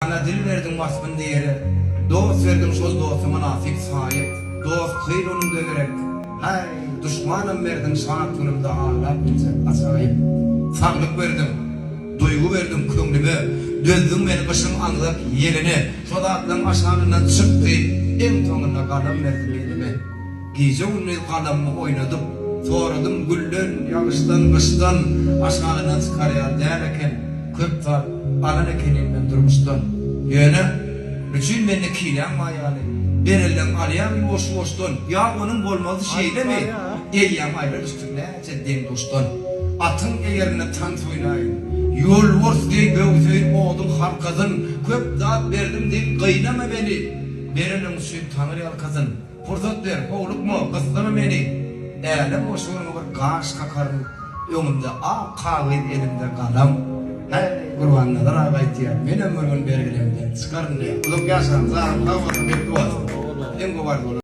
Ana dil berdiň waspyn diýere, Dost berdiň şol dosty mynasyp saýyp, Dost kyn onuňda gerek. Häý, duşmanam berdiň şat günümde aglap biljek ajaýyp. Saglyk berdiň, duýgy berdiň köňlüme, Dözdüň meni gyşyň aňzak ýeline, Şo zatlaň aşagyndan çyk diýip, Iň soňunda galam berdiň elime. Gije-gündiz galamymy oýnadyp, Soradym gülden, ýagyşdan, gyşdan, Aşagyndan çykar ýaly däl eken, Köp zat alan ekenim men durmuşdan. Ýöne, nüçin mende kinäň bar ýaly, Berelleň alýaň ýuwaş-ýuwaşdan, Ýa onuň bolmazy şeýlemi, Eýýäm aýra düşdük näçe deň-duşdan. Atyň egerinde tans oýnaýyn, Ýolbars deý böwseýin oduň halkasyn, Köp zat berdim diýip gynama meni, Bereniň üçin Taňry ýalkasyn. Pursat ber, howlukma, gyssama meni, Älem goşugyňa bir gaş kakaryn, Öňümde ak kagyz, elimde galam. Häý, Gurbannazar aga aýtýar, menem bir gün bergilemden çykaryn diýýär. Uzak ýaşaň, janyň sag bolsun, betbagt. Iň gowy arzuwlar.